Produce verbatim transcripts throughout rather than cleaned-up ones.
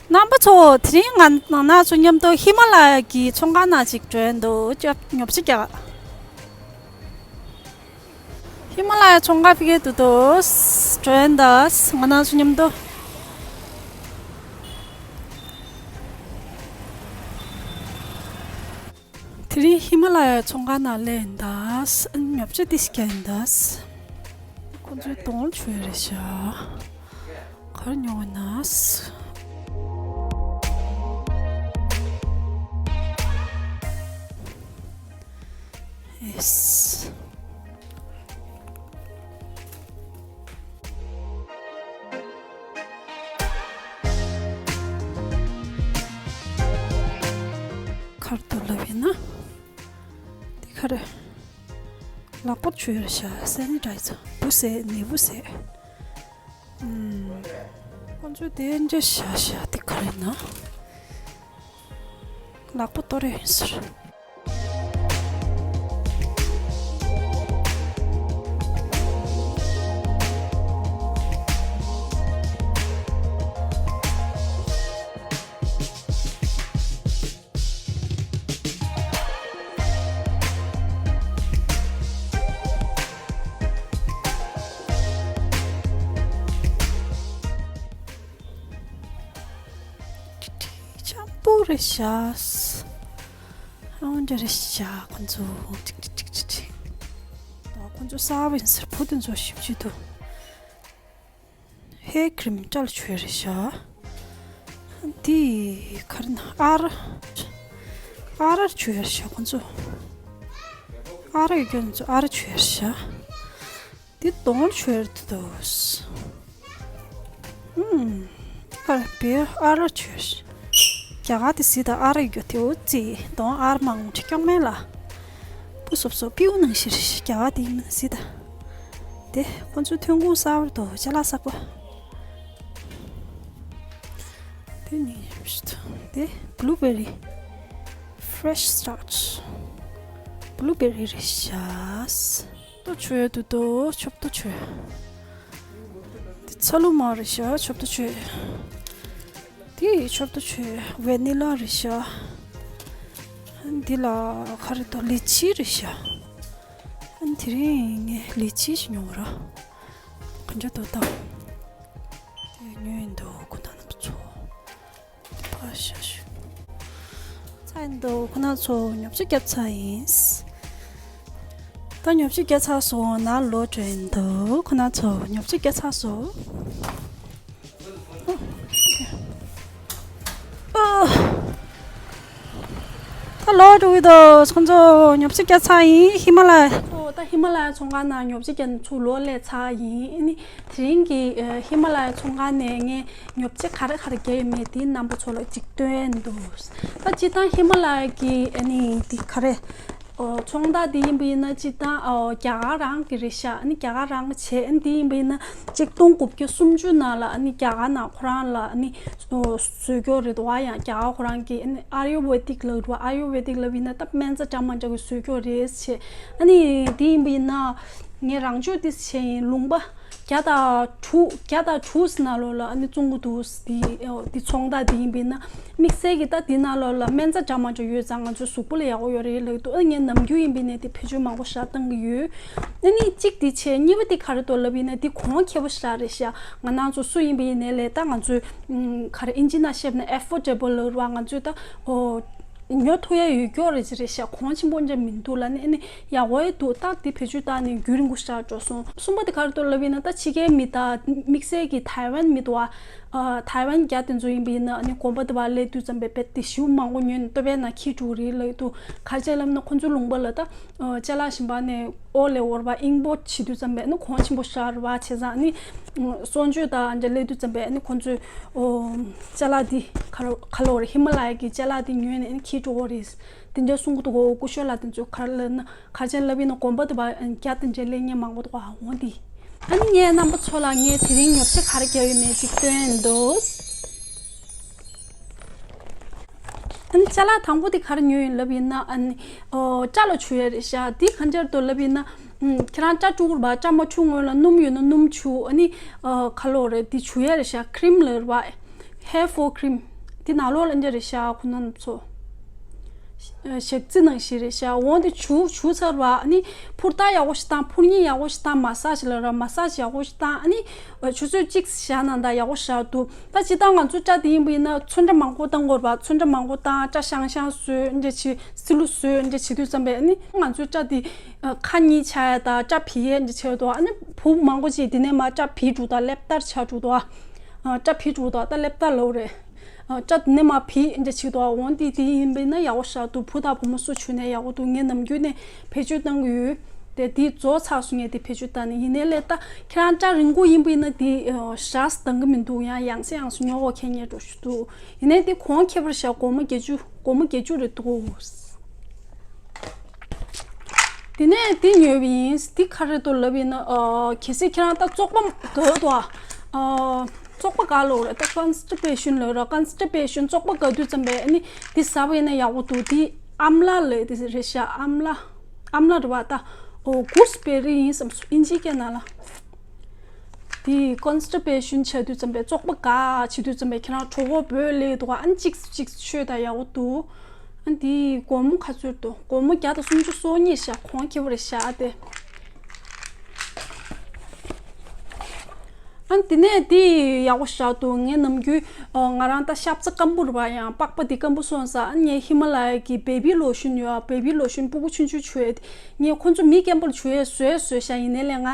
རྣམ་པ་ཚོ། དེ་རིང་ང་ང་རང་ཚོ་མཉམ་དུ་ཧི་མ་ལ་ཡ་གི་ཚོང་ཁང་ནང་ཅིག་འགྲོ་ཡ་འདུག་ཅོ་ཉོ་ཆ་རྒྱག་ཧི་མ་ལ་ཡ་ཚོང་ཁང་ཕ་གིར་འདུག་འགྲོ་ཡ་འདུག་ང་རང་ཚོ་མཉམ་དུ། དེ་རིང་ཧི་མ་ལ་ཡའི་ཚོང་ཁང་ནང་སླེབས་ཡིན་ད། ཉོ་ཆ་ཏོག་ཙམ་རྒྱག་ཡིན་ད། ཁོ་ཚོའི་གདོང་ལ་བྱུག་ཡ་རེད་ཤག་ག་རེ་ཉོ་འོང་ན། ཨེས། ག་རེ་འདུག་ལབ་ཡིན་ན། འདི་ག་རེ། ལག་པ་བྱུག་ཡ་རེད་ཤག་སེ་ནི་ཊའི་ཛར། འབུ་བཟས། ནད་འབུ་བཟས། ཨུམ། ཁོ་ཚོས་དེ་འདྲ་བཞག་བཞག་དེ་ག་རེ་ན། ལག་པ་གཏོར་ཡ་ཡིན་ཟེར། འཇམ་པོ་རེད་ཤག་ཨང་འདྲ་རེད་ཤག་ཁོ་ཚོ་ཅིག་ཅིག་ཅིག་ཅིག་ཅིག་ད་ཁོ་ཚོ་གསར་པ་ཡིན་ཟེར། བུ་དེ་ཚོ་ཞིབ་ཅིག་འདུག་ཧེར་ཁི་རིམ་སྐྲ་ལ་བྱུག་ཡ་རེད་ཤག་འདི་ག་རེ་ན། ཨ་ར། ཨ་ར་བྱུག་ཡ་རེད་ཤག་ཁོ་ཚོ། ཨ་ར་ཡོད་རྒྱུ་ཚོ་ཨ་ར་བྱུག་ཡ་རེད་ཤག་འདི་གདོང་ལ་བྱུག་ཡ་རེད་འདུག་ཨུམ། ཨ་ར་བེ་ཨ་ར་བྱུག་ཡ་རེད་ཤག་རྒྱ་གར་དེ་གཟིགས་དང་། ཨ་ར་ཡོད་རྒྱུ་དེ་འོ་ཙི་གདོང་ཨ་ར་མང་ཆེ་སྐྱོག་མེད་ལ། སྤུ་སོབ་སོབ་སྤྲེའུ་ནང་བཞིན་རེད་ཤག་རྒྱ་གར་དེ་ཡིན་ན་གཟིགས་དང་། དེ་ཁོ་ཚོའི་ཐོན་ཁུངས་གསར་པ་འདུག་ཅ་ལག་གསར་པ། དེ་ནི་དེ་blue berry, fresh start, blue berry རེད་ཤག་ཆོབ་ཏོ་བྱུག་ཡ་འདུག་ཆོབ་ཏོ་བྱུག་དེ་ཚ་ལུ་མ་རེད་ཤག་ཆོབ་ཏོ་བྱུག་དེ་ཆོབ་ཏོ་བྱུག vanilla རེད་ཤག་འདི་ལ་ག་རེ་འདུག་ལི་ཆི་རེད་ཤག་དེ་རིང་ངས་ལི་ཆི་ཞིག་ཉོ་བ་ར། ག་འདྲ་འདུག་ལྟ། དེ་ཉོས་ཡིན་འདུག་ཁོ་ན་ཚོ། ཕར་ཤ་ཞུ། ཚ་ཡིན་འདུག་ཁོ་ན་ཚོ་ཉོ་ཆ་བརྒྱབ་ཚར་ཡིན། ད་ཉོ་ཆ་བརྒྱབ་ཚར་སོང་། ནང་ལོག་འགྲོ་ཡིན་འདུག་ཁོ་ན་ཚོ་ཉོ་ཆ་བརྒྱབ་ཚར་སོང་། ཨ། ད་ལོག་འགྲོ་གི་འདུག་ཁོ་ཚོ་ཉོ་ཆ་བརྒྱབ་ཚར་ཡིན། ཧི་མ་ལ་ཡ། ཨོ། ད་ཧི་མ་ལ་ཡ་ཚོང་ཁང་ནང་ཉོ་ཆ་བརྒྱབ་ནས་ཚུར་ལོག་སླེབས་ཚར་ཡིན། ཨ་ནི་དེ་རིང་གི་ཨ་ཧི་མ་ལ་ཡ་ཚོང་ཁང་ནས་ངས་ཉོ་ཆ་ག་རེ་ག་རེ་བརྒྱབ་ཡོད་མེད་དེ་རྣམ་པ་ཚོ་ལ་ཅིག་སྟོན་འདུག་ད་སྤྱིར་བཏང་ཧི་མ་ལ་ཡ་གི་ཨ་ནི་དེ་ག་རེ། ཨོ། ཚོང་རྟགས་དེ་ཡིན་པ་ཡིན་ན་སྤྱིར་བཏང་ཨོ་རྒྱ་གར་རང་གི་རེད་ཤག་ཨ་ནི་རྒྱ་གར་རང་གི་བྱས། ཨ་ནི་དེ་ཡིན་པ་ཡིན་ན་གཅིག་སྟོང་དགུ་བརྒྱ་སུམ་ཅུ་ནང་ལ་ཨ་ནི་རྒྱ་གར་ནང་ཁོ་རང་ལ་ཨ་ནི་ཨོ་བཟོས་ཀྱོག་རེད་འདུག་བ། ཡང་རྒྱ་གར་ཁོ་རང་གི་ཨ་ནི་ཨ་ཡུར་ཝེ་དིག་ལབ་རེད་བ། ཨ་ཡུར་ཝེ་དིག་ལབ་ཡིན་ན་ད་སྨན་རྩྭ་འདྲ་མ་འདྲ་གི་བཟོས་ཀྱོག་རེད་བྱས། ཨ་ནི་དེ་ཡིན་པ་ཡིན་ན་ངས་རང་ཕྱོགས་དེ་བྱས་ཡིན། ལུང་པ་བརྒྱ་དང་དྲུག་བརྒྱ་དང་དྲུག་ནང་ལོགས་ལ་ཨ་ནི་བཙོང་གི་འདུག་འདི་འདི་ཚོང་རྟགས་འདི་ཡིན་པས་ན། དམིགས་བསལ་གྱི་ད་འདི་ནང་ལོགས་ལ་སྨན་རྩྭ་འདྲ་མ་འདྲ་ཡོད་ཙང་ང་ཚོའི་གཟུགས་པོ་ལ་ཡག་པོ་ཡོད་རེད་ལབ་འདུག་ཨ་ངས་ནམ་རྒྱུན་ཡིན་པས་ན་དེ་བེད་སྤྱོད་མང་པོ་ཞེ་དྲག་བཏང་གི་ཡོད། ཨ་ནི་གཅིག་འདི་བྱས། གཉིས་པ་དེ་ག་རེ་འདུག་ལབ་ཡིན་ན་འདི་གོང་ཁེ་པོ་ཞེ་དྲག་རེད་ཤག་ང་རང་ཚོ་སུ་ཡིན་པ་ཡིན་ནའི་ལས་ད་ང་ཚོའི་ཨུམ་ག་རེ་ཨིན་ཇི་ནང་བཤད་ན་ཨེ་ཕོར་ཌེ་བལ་ལབ་རེད་བ། ང་ཚོས་ད་ཨོ། ཉོ་ཐུབ་ཡ་ཡོད་ཀྱོག་རེད་ཅི་རེད་ཤག་གོང་ཆེན་པོ་འདྲ་མི་འདུག་ལབ་ནས། ཨ་ནི་ཡག་པོ་ཡ་འདུག་ད་འདི་བེད་སྤྱོད་བཏང་ནས་རྒྱུན་རིང་པོ་ཞེ་དྲག་འགྲོ་སོང་། གསུམ་པ་དེ་ག་རེ་འདུག་ལབ་ཡིན་ན་ད་ཕྱི་རྒྱལ་མི་དང་དམིགས་བསལ་གྱི་ཐའེ་ཝན་མི་འདུག་ཨ། ཐའེ་ཝན་རྒྱ་དེ་ཚོ་ཡིན་པ་ཡིན་ན་ཨ་ནི་དགོན་པ་དེ་བ་སླེབས་དུས་ཙམ་པས་རྦད་དེ་ཞེ་པོ་མང་པོ་ཉོས་ནས་ལྟོ་ཕད་ནང་འཁྱེར་འགྲོ་གི་རེད་ལབ་འདུག་ག་རེ་བྱས་ལབ་ན་ཁོ་ཚོའི་ལུང་པ་ལ་ད་ཅ་ལག་གཞན་པ་ནས་ཨོ་ལེ་འོར་བ་ཨིམ་པོར་ཊི་བྱེད་དུས་ཙམ་པས་ཨ་ནི་གོང་ཆེན་པོ་ཞེ་དྲག་རེད་བ། བྱས་ཙང་ཨ་ནི་གསོལ་མཆོད་དང་འདྲ་སླེབས་དུས་ཙམ་པས་ཨ་ནི་ཁོ་ཚོས་ཨོ་ཅ་ལག་འདི་ག་རེ་ག་རེ་ལབ་དགོས་རེད། ཧི་མ་ལ་ཡ་གི་ཅ་ལག་འདི་ཉོས་ནས་ཨ་ནི་འཁྱེར་འགྲོ་གི་རེད། དེ་འདྲ་གསུང་གི་འདུག་གོ། སྐུ་ཞབས་ལགས་དེ་ཚོས་ག་རེ་ལབ་ན་ག་རེ་བྱས་ལབ་ཡིན་ན་དགོན་པ་དེ་བ་རྒྱ་དེ་འདྲ་སླེབས་མཁན་མང་པོ་འདུག་ག་འོང་དེ། ཨ་ནི་ངས་རྣམ་པ་ཚོ་ལ་ངས་དེ་རིང་ཉོ་ཆ་ག་རེ་བརྒྱབ་ཡོད་མེད་ཅིག་སྟོན་འདུག་ཨ་ནི་ཅ་ལག་དང་པོ་དེ་ག་རེ་ཉོས་ཡིན་ལབ་ཡིན་ན་ཨ་ནི་ཨོ་སྐྲ་ལ་བྱུག་ཡ་རེད་ཤག་འདི་ག་འདྲ་འདུག་ལབ་ཡིན་ན་ཨམ་ཁྱེད་རང་སྐྲ་བཀྲུ་གི་རེད་པ། སྐྲ་མ་བཀྲུ་སྔོན་ལ་སྣུམ་ཡོད་ན་སྣུམ་བྱུག་ཨ་ནི་ཨ་ག་རེ་ལབ་དགོས་རེད། འདི་བྱུག་ཡ་རེད་ཤག་ཁི་རིམ་ལབ་རེད་པ། ཧེར་ཕོལ་ཁི་རིམ། དེ་ནང་ལོགས་ལ་འདི་རེད་ཤག་ཁོ་ན་ཚོ། ཞག་རྩི་ནང་བཞིན་རེད་ཤག་འོན་ཏེ་བྱུག་བྱུག་ཚར་བ་ནི་ཕུར་ཐག་ཡག་པོ་ཞིག་བཏང་། ཕུར་མཉེ་ཡག་པོ་ཞིག་བཏང་། མ་སཱ་ཇི་ལ་ར་མ་སཱ་ཇི་ཡག་པོ་ཞིག་བཏང་། ཨ་ནི་ཆུ་ཚོད་གཅིག་བཞག་ན་ད་ཡག་པོ་ཞིག་འདུག་ད་ཇི་ལྟར་ང་ཚོ་སྐྲ་དེ་ཡིན་པ་ཡིན་ན་ཚོན་ཁྲ་མང་པོ་བཏང་དགོས་རེད་པ། ཚོན་ཁྲ་མང་པོ་བཏང་། སྐྲ་ཤང་ཤང་བཟོས། འདི་བྱས་བསིལ་རླུང་བཟོས། འདི་བྱེད་དུས་ཙམ་པས་ཨ་ནི་ང་ཚོའི་སྐྲ་དེ་ཁ་གཉིས་ཆགས་ཡ་དང་སྐྲ་བིལ་ཡས་འདི་བྱས་འདུག་ཨ་ནི་བུ་མང་པོ་ཅིག་དེ་ནས་མར་སྐྲ་བིལ་འགྲོ་དང་ལེབ་ཏར་ཆགས་འགྲོ་དང་། སྐྲ་བིལ་འགྲོ་དང་ད་ལེབ་ཏར་ལབ་རེད། ཨ། སྐྲ་དེ་ནས་མར་བིལ་འདྲ་བྱེད་དོ། འོན་ཏེ་དེ་ཡིན་པས་ན་ཡག་པོ་ཞིག་འདུག་བུ་དང་བུ་མོ་སུ་བྱུང་ནས་ཡག་པོ་འདུག་ངས་ནམ་རྒྱུན་ནས་བེད་སྤྱོད་གཏང་གི་ཡོད། དེ་དེ་རྫོགས་ཚར་སོང་། ངས་དེ་བེད་སྤྱོད་བཏང་ནས་ཡིན་ནའི་ལས་ད་ཁྱེད་རང་སྐྲ་རིང་པོ་ཡིན་པས་ན་དེ་ཞག་གཏང་གི་མི་འདུག་ཡང་ཡང་སེ་ཡང་སེ་ཉོ་དགོས་ཁེལ་ཉེ་འགྲོ་ཞུ་འདུག་ཡིན་ནའི་དེ་གོང་ཁེ་པར་བཞག་སྒོར་མོ་བརྒྱད་ཅུ། སྒོར་མོ་བརྒྱད་ཅུ་རེད་འདུག་དེ་ནས་དེ་ཉོས་པ་ཡིན། དེ་ག་རེ་འདུག་ལབ་ཡིན་ན། ཨ། གལ་སྲིད་ཁྱེད་རང་ད་བཙོག་པ་དགོས་འདུག་ཨ། བཙོག་པ་ག་ལབ་རེད། ད་ཀོན་སི་ཊི་པེ་ཤན་ལབ་ར། ཀོན་སི་ཊི་པེ་ཤན་བཙོག་པ་ག་དུས་ཙམ་པས་ཨ་ནི་དེ་ཟ་བ་ཡིན་ན་ཡག་པོ་འདུག་དེ་ཨམ་ལ་ལབ་དེ་རེད་ཤག་ཨམ་ལ། ཨམ་ལ་རེད་པ། ད་ཨོ་གུ་སི་བེ་རི་ཡིན་བསམ་སོང་། ཨིན་ཇིའི་སྐད་ནང་ལ། དེ་ཀོན་སི་ཊི་པེ་ཤན་བྱེད་དུས་ཙམ་པས་བཙོག་པ་ག་བྱེད་དུས་ཙམ་པས་ཁྱེད་རང་གྲོད་ཁོག་སྦོས་ལེ་འདུག་ཨ་ནི་གཅིག་གཅིག་མཆོད་ད་ཡག་པོ་འདུག་ཨ་ནི་དེ་སྒོར་མོ་ག་ཚོད་འདུག་སྒོར་མོ་བརྒྱ་དང་སུམ་ཅུ་སོ་གཉིས་ཤག་གོང་ཁེ་པོ་རེད་ཤག་དེ། ཨ་ནི་དེ་ནས་དེ་ཡག་པོ་ཞིག་འདུག་ངས་ནམ་རྒྱུན་ཨ། ང་རང་ད་ཤབ་ཚ་སྐམ་པོ་རེད་པ། ཡང་པགས་པ་དེ་སྐམ་པོ་སོང་ཙང་། ཨ་ནི་ངས་ཧི་མ་ལ་ཡ་གི་བེ་བི་ལོ་ཤན་ཡོད་ཨ། བེ་བི་ལོ་ཤན་སྤུ་གུ་ཆུང་ཆུང་བྱུང་ཡས་དེ། ངས་ཁོ་ཚོ་མི་རྒན་པ་ལ་བྱུག་ཡས་བཟོས་བཟོས་ཤག་ཡིན་ནའི་ལས་ང་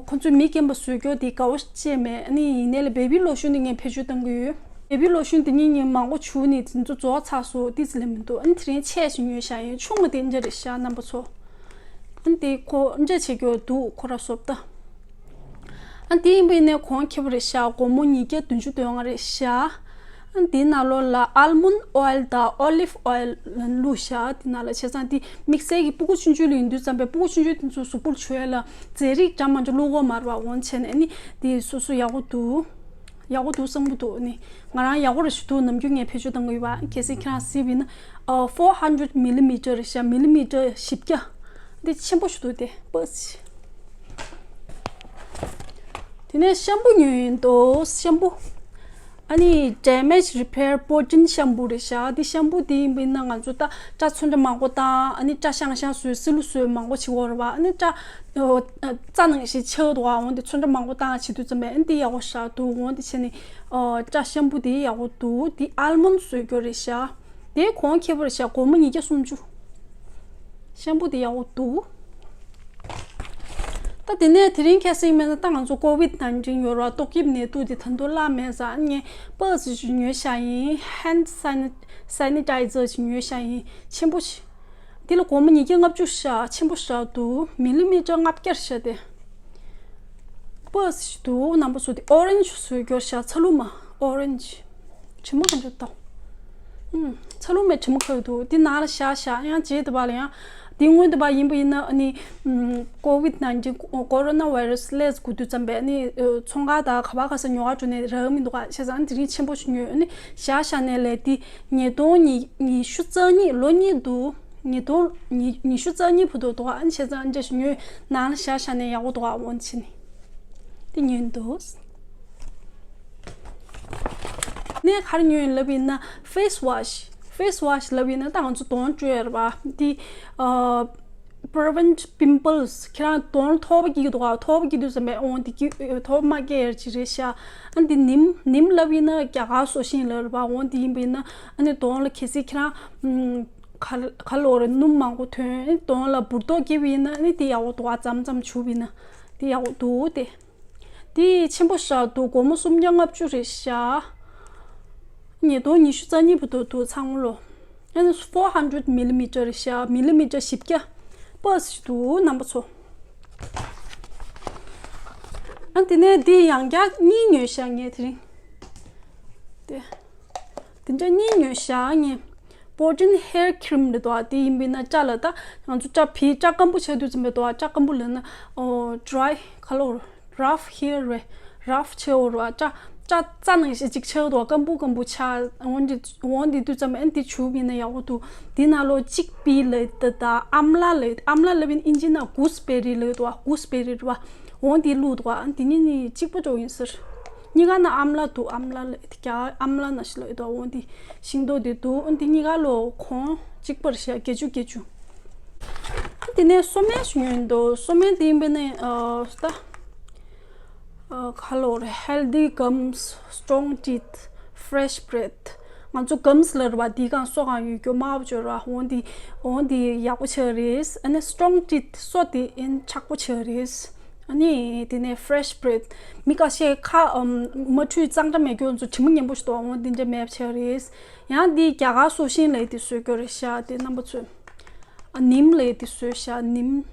ཁོ་ཚོ་མི་རྒན་པ་བཟོས་རྒྱུ་དེ་དགའ་བོ་ཅིག་མེད། ཨ་ནི་ཡིན་ནའི་ལས་བེ་བི་ལོ་ཤན་དེ་ངས་བེད་སྤྱོད་གཏང་གི་ཡོད། བེ་བི་ལོ་ཤན་དེ་ཉིད་ངས་མང་པོ་བྱུགས་ནས་དེ་ཚོ་རྫོགས་ཚར་སོང་། ཏོག་ཙམ་ལས་མི་འདུག་ཨ་ནི་དེ་རིང་ཆེ་ཞིག་ཉོས་ཤག་ཡིན། ཆུང་བ་དེ་འདྲ་རེད་ཤག་རྣམ་པ་ཚོ། ཨ་ནི་དེ་ཁོ་འདྲ་བྱེད་རྒྱུ་འདུག་ཁོ་ར་བཟོ་ལྟ། ཨ་ནི་དེ་ཡིན་པ་ཡིན་ནའི་གོང་ཁེ་པོ་རེད་ཤག་སྒོར་མོ་ཉིས་བརྒྱ་བདུན་ཅུ་དོན་ལྔ་རེད་ཤག་ཨ་ནི་དེའི་ནང་ལོགས་ལ་ཨལ་མོན་ཨོ་ཡལ་དང་ཨོ་ལིབ་ཨོ་ཡལ་བླུགས་ཤག་དེ་ནང་ལ་བྱས་ཙང་དེ་དམིགས་བསལ་གྱི་སྤུ་གུ་ཆུང་ཆུང་ལ་ཡིན་དུས་ཙམ་པས་སྤུ་གུ་ཆུང་ཆུང་དེ་ཚོ་གཟུགས་པོར་བྱུག་ཡས་ལ་རྫས་རིགས་འདྲ་མི་འདྲ་བླུགས་དགོས་མ་རེད་པ། འོ་བྱས་ནས་ཨ་ནི་དེ་སོ་སོ་ཡག་པོ་འདུག་ཡག་པོ་འདུག་བསམ་གྱི་འདུག་ཨ་ནི་ང་རང་ཡག་པོ་རེད་ཞུ་འདུག་ནམ་རྒྱུན་ངས་བེད་སྤྱོད་གཏང་གི་ཡོད་པ། གལ་སྲིད་ཁྱེད་རང་གཟིགས་པ་ཡིན་ན། ཨ། ཧྥོར་ཧན་ཌེ་རེཌ་མི་ལི་མི་ཊར་རེད་ཤག་མི་ལི་མི་ཊར་བཞི་བརྒྱ། འདི་ཆེན་པོ་ཞིག་འདུག་དེ་པོ་ཅི། དེ་ནས་ཤམ་པུ་ཉོས་ཡིན་འདུག་ཤམ་པུ། ཨ་ནི་ཌེ་མེ་ཇི་རི་པེ་རི་པོ་ཊེན་ཤམ་པུ་རེད་ཤག་འདི་ཤམ་པུ་དེ་ཡིན་པ་ཡིན་ན་ང་ཚོ་ད་སྐྲ་ཚོན་ཁྲ་མང་པོ་བཏང་། ཨ་ནི་སྐྲ་ཤང་ཤང་བཟོས། བསིལ་རླུང་བཟོས། མང་པོ་བྱེད་ཀྱི་ཡོད་རེད་པ། ཨ་ནི་སྐྲ་ཨོ། རྩྭ་ནང་བཞིན་ཆགས་འདུག་ཨ། འོན་ཏེ་ཚོན་ཁྲ་མང་པོ་བཏང་བྱེད་དུས་ཙམ་པས་ཨ་ནི་དེ་ཡག་པོ་ཞིག་འདུག་འོན་ཏེ་བྱས་ནས་ཨོ། སྐྲ་ཤམ་པུ་དེ་ཡག་པོ་འདུག་དེ་ཨལ་མོན་ཌི་བཟོས་རྒྱུ་རེད་ཤག་དེ་གོང་ཁེ་པོ་རེད་ཤག་སྒོར་མོ་ཉིས་བརྒྱ་སུམ་ཅུ། ཤམ་པུ་དེ་ཡག་པོ་འདུག་ད་དེ་ནས་དེ་རིང་ཁ་སང་མེད་ན་ད་ང་ཚོ་ཀོ་བིད་ནའིན་ཊིན་ཡོད་ར། ཏོག་དབྱིབས་ནད་དུག་དེ་ད་དུང་བརླག་མེད་ཙང་ངས་པར་སི་ཞིག་ཉོས་ཤག་ཡིན། ཧེན་ཌི་སེ་ནི་སེ་ནི་ཊའི་ཛར་ཞིག་ཉོས་ཤག་ཡིན། ཆེན་པོ་ཞིག་དེ་ལ་སྒོར་མོ་ཉིས་བརྒྱ་ལྔ་བཅུ་ཤག་ཆེན་པོ་ཞིག་འདུག་མི་ལི་མི་ཊར་ལྔ་བརྒྱ་ཤག་དེ། པར་སི་ཞིག་འདུག་རྣམ་པ་ཚོ། དེ་ཨོ་རེན་ཇི་བཟོས་རྒྱུ་ཤག་ཚ་ལུ་མ་ཨོ་རེན་ཇི། དྲི་མ་ག་འདྲ་བཏང་། ཨུམ། ཚ་ལུ་མའི་དྲི་མ་ཁ་ཡོད་འདུག་དེ་ནང་ལ་བཞག་བཞག་ཡང་རྗེས་དེ་བ་ལ་ཡང་། དེ་སྔོན་དེ་བ་ཡིན་པ་ཡིན་ན་ཨ་ནི། ཨུམ། ཀོ་བིད་ནའིན་ཊིན་ཀོ་རོ་ན་ཝའི་ར་སི་སླེབས་དགོས་དུས་ཙམ་པས་ཨ་ནི་ཚོང་ཁང་དང་ག་པར་ག་ས་ཉོ་ག་འགྲོ་ནས་རག་མི་འདུག་ག་བྱས་ཙང་དེ་རིང་ཆེན་པོ་ཞིག་ཉོས། ཨ་ནི་བཞག་བཞག་ནས་ལས་དེ་ཉིས་སྟོང་ཉི་ཉི་ཤུ་རྩ་གཉིས། ལོ་གཉིས་འདུག་ཉིས་སྟོང་ཉི་ཉི་ཤུ་རྩ་གཉིས་བར་དུ་འདུག་ཨ་ནི་བྱས་ཙང་འདྲ་ཞིག་ཉོས། ནང་ལ་བཞག་བཞག་ནས་ཡག་པོ་འདུག་ཨ། འོ་ཕྱིན་ནས་དེ་ཉོས་འདུག་ནས་ག་རེ་ཉོས་ཡིན་ལབ་ཡིན་ན། ཕེ་སི་ཝ་ཤི། ཕེ་སི་ཝ་ཤི་ལབ་ཡིན་ན་ད་ང་ཚོ་གདོང་བཀྲུ་ཡ་རེད་པ། འདི་ཨ། prevent pimples། ཁྱེད་རང་གདོང་ཐོག་པ་སྐྱེ་གི་འདུག་ག་ཐོག་པ་སྐྱེ་དུས་ཙམ་པས་འོ་འདི་སྐྱེ་ཐོག་པ་མ་སྐྱེ་ཡ་ཅིག་རེད་ཤག་ཨ་འདི་ནིམ། ནིམ་ལབ་ཡིན་ན་རྒྱ་གར་སོ་ཤིང་ལབ་རེད་པ། འོ་འདི་ཡིན་པ་ཡིན་ན་ཨ་ནི་གདོང་ལ་གལ་སྲིད་ཁྱེད་རང་ཨམ། ག་ག་ལོ་རེ་སྣུམ་མང་པོ་ཐོན། གདོང་ལ་འབུར་ཏོག་སྐྱེས་པ་ཡིན་ན་ནི་དེ་ཡག་པོ་འདུག་ག་མཚམས་མཚམས་བྱུག་པ་ཡིན་ན་དེ་ཡག་པོ་འདུག་སྟེ། དེ་ཆེན་པོ་ཞིག་འདུག་སྒོར་མོ་སུམ་བརྒྱ་ལྔ་བཅུ་རེད་ཤག་ཉིས་སྟོང་ཉི་ཤུ་རྩ་གཉིས་བར་དུ་འདུག་ཚང་མ་ལོ། ཨ་ནི་ཕོར་ཧན་ཌེ་རེཌ་མི་ལི་མི་ཊར་རེད་ཤག་མི་ལི་མི་ཊར་བཞི་བརྒྱ། པར་སི་ཞིག་འདུག་རྣམ་པ་ཚོ། ཨ་དེ་ནས་དེ་ཡང་བསྐྱར་གཉིས་ཉོས་ཤག་ངས་དེ་རིང་། དེ། དེ་འདྲ་གཉིས་ཉོས་ཤག་ངས། པོ་ཊེན་ཧེར་ཁི་རིམ་རེད་དོ། དེ་ཡིན་པས་ན་སྐྲ་ལ་ད་ང་ཚོ་སྐྲ་བིལ། སྐྲ་སྐམ་པོ་ཆགས་དུས་ཙམ་པས་དོ། སྐྲ་སྐམ་པོ་ལབ་ན་ཨོ་ཌ་རའི་ག་ལབ་རེད། རབ་ཧེར་རེད། རབ་ཆགས་འོ་ར། སྐྲ་སྐྲ་རྩྭ་ནང་བཞིན་ཅིག་ཆགས་དོ། སྐམ་པོ་སྐམ་པོ་ཆགས། འོན་ཏེ་འོན་ཏེ་དུས་ཙམ་པས་ཨ་ནི་དེ་བྱུག་པ་ཡིན་ན་ཡག་པོ་འདུག་དེ་ནང་ལོགས་གཅིག་བིལ་ལབ་ད་ད་ཨམ་ལ་ལབ། ཨམ་ལ་ལབ་ཡིན་ཨིན་ཇི་ནང་གུ་སི་བེ་རི་ལབ་དོ། གུ་སི་བེ་རི་རེད་པ། འོ་དེ་བླུགས་འདུག་ཨ་དེ་གཉིས་ནི་གཅིག་པ་འདྲ་ཡིན་ཟེར། གཉིས་ཀ་ན་ཨམ་ལ་འདུག་ཨམ་ལ་ལ་རྒྱ་ཨམ་ལ་ན་ཤི་ལ་ཡོད་དོ། འོ་འདི་ཤིང་ཏོག་འདི་འདུག་འདི་གཉིས་ཀ་ལོ་གོང་གཅིག་པར་བཞག་བརྒྱད་ཅུ་བརྒྱད་ཅུ། དེ་ནས་སོ་སྨན་ཞུ་ཡོད་འདུག་སོ་སྨན་དེ་ཡིན་པས་ན་ཨ་ད་ཨ་ག་ལོ་རེད། Healthy gums, strong teeth, fresh breath. ང་ཚོ་གམ་སི་ལ་རུ་བ་འདི་གང་སོ་གང་ཡོད་རྒྱུ་དམར་པོ་བྱོས་ར། འོ་འདི་འོ་འདི་ཡག་པོ་ཆགས་རེད། ཨ་ནི་strong teeth སོ་དེ་ཨིན་ཆག་པོ་ཆགས་རེད། ཨ་ནི་དེ་ནས་fresh breath མི་ཁ་ཤས་ཁ་ཨམ་མ་འཁྲུས་གཙང་སྦྲ་མེད་རྒྱུ་ཚོ་དྲི་མ་ངན་པོ་ཞིག་འདུག་འོ་འདི་འདྲ་མེད་པ་ཆགས་རེད། ཡང་འདི་རྒྱ་གར་སོ་ཤིང་ལས་དེ་བཟོས་རྒྱུ་རེད་ཤག་དེ་རྣམ་པ་ཚོས། ཨ་ནིམ་ལས་དེ་བཟོས་ཤག་ནིམ།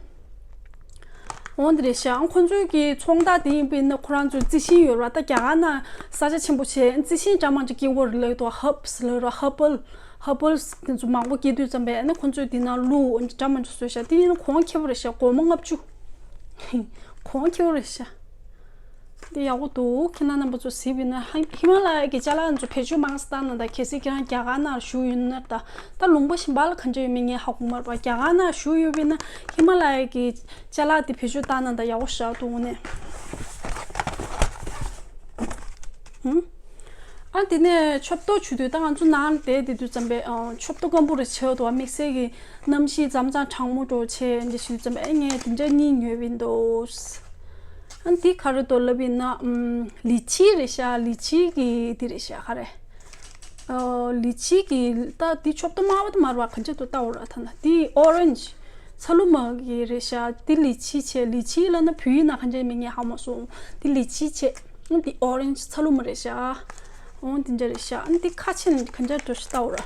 འོ་འདི་རེད་ཤག་ཁོང་ཚོའི་གི་ཚོང་རྟགས་དེ་ཡིན་པས་ན་ཁོ་རང་ཚོའི་རྩི་ཤིང་ཡོད་ར། ད་རྒྱ་གར་ན་ས་ཆ་ཆེན་པོ་བྱས་རྩི་ཤིང་འདྲ་མ་འདྲ་སྐྱེ་བོ་རེད་ལབ་དུས་ཧརབ་སི་ལབ་ར། ཧར་བལ་ཧར་བལ་དེ་ཚོ་མང་པོ་སྐྱེ་དུས་ཙམ་པས་ཨ་ནི་ཁོང་ཚོས་དེ་ན་ལུག་འདྲ་མ་འདྲ་བཟོས་ཤག་དེ་ཡིན་ན་གོང་ཁེ་པོ་རེད་ཤག་སྒོར་མོ་ལྔ་བཅུ། གོང་ཁེ་པོ་རེད་ཤག་འདི་ཡག་པོ་འདུག་ཁྱེད་རང་རྣམ་པ་ཚོ་གཟིགས་པ་ཡིན་ན་ཧི་ཧི་མ་ལ་ཡ་གི་ཅ་ལག་ཚོ་བེད་སྤྱོད་མང་ཙམ་བཏང་ན། ད་གལ་སྲིད་ཁྱེད་རང་རྒྱ་གར་ནང་བཞུགས་ཡོད་ན། ད་ད་ལུང་པ་གཞན་པ་ལ་གང་འདྲ་ཡོད་མེད་ངས་ཧ་གོ་མ་རེད་པ། རྒྱ་གར་ནང་བཞུགས་ཡོད་པ་ཡིན་ན་ཧི་མ་ལ་ཡ་གི་ཅ་ལག་དེ་བེད་སྤྱོད་བཏང་ན་ད་ཡག་པོ་ཞེ་དྲག་འདུག་ནས། ཧུམ། ཨ་དེ་ནས་ཆོབ་ཏོ་ཆུ་དུས་ད་ང་ཚོ་ནང་ལ་བསྡད་དེ་དུས་ཙམ་པས་ཨ་ཆོབ་ཏོ་སྐམ་པོ་རེ་བྱེད་འདུག་པ། དམིགས་བསལ་གྱི་གནམ་གཤིས་མཚམས་མཚམས་གྲང་མོ་འདྲ་བྱས་འདི་བྱེད་དུས་ཙམ་པས་ཨ་ངས་དེ་འདྲ་གཉིས་ཉོས་པ་ཡིན་འདུག་ཨ་འདི་ག་རེ་འདུག་ལབ་ཡིན་ན། ཨམ། ལི་ཆི་རེད་ཤག་ལི་ཆི་གི་འདི་རེད་ཤག་ག་རེ། ཨོ། ལི་ཆི་གི་ད་འདི་ཆོབ་ཏོ་དམར་པོ་དེ་མ་རེད་པ། ག་འདྲ་འདུག་ལྟ་འོ་ར། ད་ན་འདི་ཨོ་རེན་ཇི་ཚ་ལུ་མ་གི་རེད་ཤག་འདི་ལི་ཆི་བྱས། ལི་ཆི་ལབ་ན་བོད་ཡིག་ནང་ག་འདྲ་མིང་ངས་ཧ་མ་སོང་། འདི་ལི་ཆི་བྱས། ཨ་འདི་ཨོ་རེན་ཇི་ཚ་ལུ་མ་རེད་ཤག་འོ་འདི་འདྲ་རེད་ཤག་ཨ་འདི་ཁ་ཆེ་ནི་ག་འདྲ་འདུག་ལྟ་འོ་ར།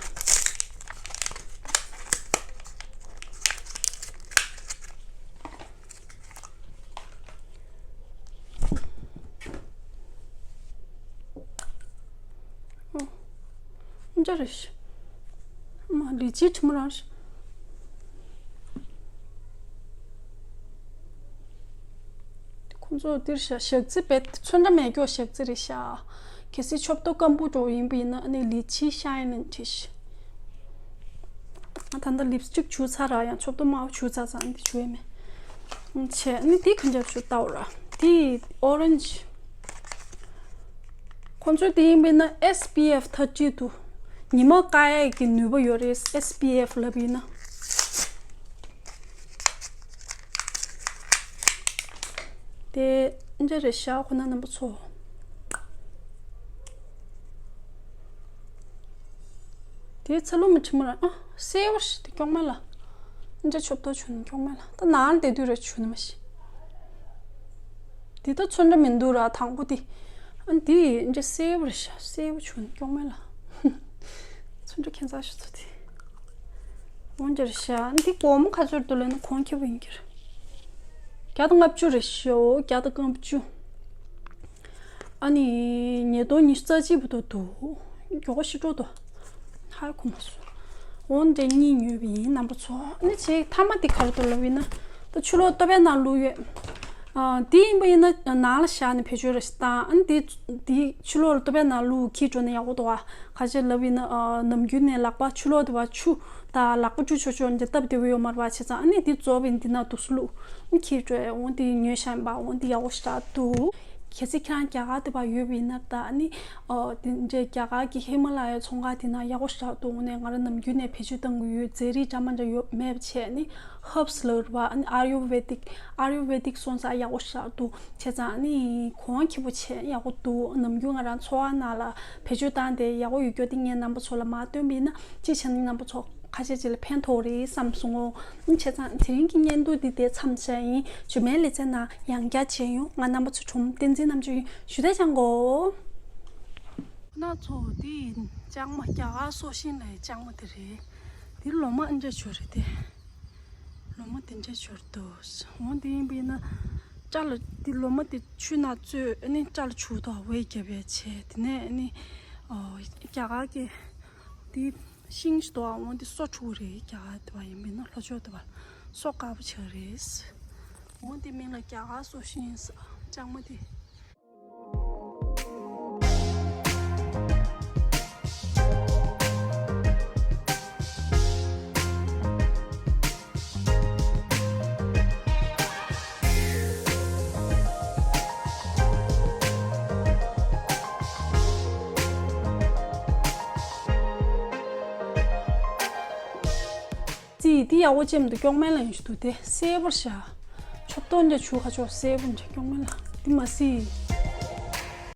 འཇའ་རེ་ཞིག་མ་ལི་ཅི་ཁྲི་མོ་རང་ཞིག་ཁོང་ཚོ་འདིར་ཞག་ཞག་རྩི་བེད་ཚོན་ཁྲ་མེད་སྐྱོ་ཞག་རྩི་རེད་ཤག་གལ་སྲིད་ཆོབ་ཏོ་སྐམ་པོ་འགྲོ་ཡིན་པ་ཡིན་ན་ཨ་ནི་ལི་ཅི་ཤ་ཡིན་ནི་ཁྲི་ཞིག་ཨ་ད་ལྟ་ལིབ་སི་ཊིག་བྱུག་ཚར་ར། ཡང་ཆོབ་ཏོ་དམར་པོ་བྱུག་ཚར་ཙང་འདི་བྱུག་ཡས་མེད། བྱས་ནི་འདི་ག་འདྲ་བྱུག་ལྟ་འོ་ར། འདི་ཨོ་རེན་ཇི། ཁོང་ཚོའི་འདི་ཡིན་པས་ན་ཨེས་པི་ཨེཕ་ཐར་ཊི་འདུག་ཉི་མ་བཀག་ཡས་ཀྱི་ནུས་པ་ཡོད་རེད། ཨེས་པི་ཨེཕ་ལབ་ཡིན་ན། དེ་འདྲ་རེད་ཤག་ཁོ་ན་རྣམ་པ་ཚོ། དེ་ཚ་ལུ་མ་ཁྲི་མོ་ར། ཨ་སེར་བ་ཞིག་དེ་སྐྱོག་མེད་ལ། འདྲ་ཆོབ་ཏོ་བྱུང་སྐྱོག་མེད་ལ། ད་ནང་ལ་བསྡད་དུས་ར་བྱུང་ནི་མ་ཤི། དེ་ད་ཚོན་ཁྲ་མི་འདུག་ར་དང་པོ་དེ། ཨ་འདི་འདྲ་སེར་བ་རེད་ཤག་སེར་བ་བྱུང་སྐྱོག་མེད་ལ། ཚོན་ཁྲ་ཁྱད་མཚར་ཞིག་ཚོ་དེ། འོ་འདྲ་རེད་ཤག་འདི་སྒོར་མོ་ག་ཚོད་འདུག་ལབ་ན་གོང་ཁེ་པོ་ཡིན་གྱི་རེད། བརྒྱ་དང་ལྔ་བཅུ་རེད་ཤག་བརྒྱ་དང་ལྔ་བཅུ། ཨ་ནི་ཉིས་སྟོང་ཉི་ཤུ་རྩ་གཅིག་བར་དུ་འདུག་མགྱོགས་པོ་ཞིག་འགྲོ་འདུག་ཧ་གོ་མ་སོང་། འོ་འདྲ་གཉིས་ཉོས་པ་ཡིན་རྣམ་པ་ཚོ། ཨ་ནི་ཆེས་མཐའ་མ་དེ་ག་རེ་འདུག་ལབ་ཡིན་ན། ད་ཆུ་ལོག་ལྟོ་ཕད་ནང་བླུགས་ཡོད། ཨ་དེ་ཡིན་པ་ཡིན་ན་ནང་ལ་བཞག་ནས་བེད་སྤྱོད་རེ་ཞིག་བཏང་། ཨ་ནི་དེ་དེ་ཆུ་ལོག་ལ་ལྟོ་ཕད་ནང་བླུགས་འཁྱེར་འགྲོ་ན་ཡག་པོ་འདུག་ཨ། ག་ཅི་ལབ་ཡིན་ན་ཨ་ནམ་རྒྱུན་ནས་ལག་པ་ཆུ་ལོག་དེ་བ་ཆུ་དང་ལག་པ་བཀྲུ་ཆོག་ཆོག་འདི་སྟབས་བདེ་པོ་ཡོད་མ་རེད་པ། བྱས་ཙང་ཨ་ནི་དེ་རྫོབ་ཡིན་འདི་ན་འདུག་སེ་བླུགས། འཁྱེར་འགྲོ་ཡ། འོ་དེ་ཉོས་བཞག་ཡིན་པ། འོ་དེ་ཡག་པོ་ཞེ་དྲག་འདུག་གལ་སྲིད་ཁྱེད་རང་རྒྱ་གར་དེ་བ་ཡོད་པ་ཡིན་ན་ད་ཨ་ནི་ཨོ་དེ་འདྲའི་རྒྱ་གར་གྱི་ཧི་མ་ལ་ཡའི་ཚོང་ཁང་དེ་ན་ཡག་པོ་ཞེ་དྲག་འདུག་འོ་ནས་ང་རང་ནམ་རྒྱུན་ནས་བེད་སྤྱོད་གཏང་གི་ཡོད། རྫས་རིགས་འདྲ་མ་འདྲ་ཡོད་མེད་པ་བྱས་ནི་ཧརབ་སི་ལབ་རེད་པ། ཨ་ནི་ཨ་ཡུར་ཝེ་དིག་ཨ་ཡུར་ཝེ་དིག་སོང་ཙང་ཡག་པོ་ཞེ་དྲག་འདུག་བྱས་ཙང་ཨ་ནི་གོང་ཁེ་པོ་བྱས་ཡག་པོ་འདུག་ནམ་རྒྱུན་ང་རང་འཚོ་བ་ནང་ལ་བེད་སྤྱོད་བཏང་སྟེ་ཡག་པོ་ཡོད་རྒྱུ་དེ་ངས་རྣམ་པ་ཚོ་ལ་མར་སྟོན་པ་ཡིན་ན་ཅི་བྱས་ན་རྣམ་པ་ཚོ་ཁ་ཤས་ཅིག་ལ་ཕན་ཐོགས་རེད་བསམ་སོང་ངོ་། བྱས་ཙང་དེ་རིང་གི་བརྙན་ཐུང་འདི་དེ་མཚམས་བཞག་ཡིན། རྗེས་མའི་ལེ་ཚན་ནང་ཡང་བསྐྱར་མཇལ་ཡོང་། ང་རྣམ་པ་ཚོ་ཁྲོམ་བསྟན་འཛིན་རྣམ་དཔྱོད་ཡིན། ཞུ་དག་ཅང་གོ་ཁོ་ན་ཚོ་འདི་ཡིན། ལྕང་མ་རྒྱ་གར་སོ་ཤིང་ལ་ཡི་ལྕང་མ་དེ་རེད། འདི་ལོ་མ་ཨ་འདྲ་ཆོ་རེད་དེ། ལོ་མ་དེ་འདྲ་ཆོར་འདུག་འོ་འདི་ཡིན་པས་ན་སྐྲ་ལ་འདི་ལོ་མ་དེ་ཆུ་ནང་བཙོས་ཨ་ནི་སྐྲ་ལ་བྱུག་དང་ཝེ་རྒྱབ་ཡ་བྱས། དེ་ནས་ཨ་ནི་ཨོ་རྒྱ་གར་གྱི་འདི་ཤིང་ཞིག་འདུག་འོ་འདི་སོ་འཁྲུ་རེད། རྒྱ་གར་དེ་བ་ཡིན་པས་ན་ལྷོ་ཕྱོགས་དེ་བ་སོ་དཀར་པོ་ཆགས་རེད། འོ་འདི་མིང་ལ་རྒྱ་གར་སོ་ཤིང་ཟེར། ལྕང་མ་དེ། ཙི་དེ་ཡག་པོ་ཅེམ་དུ་ཀྱོག་མེ་ལ་ཡིན་ཞུ་དུ་དེ་སེ་བར་ཤ། ཆོབ་ཏོན་ཇ་ཆུ་ཁ་ཆོ་སེ་བར་ཇ་ཀྱོག་མེ་ལ་དེ་མ་སི།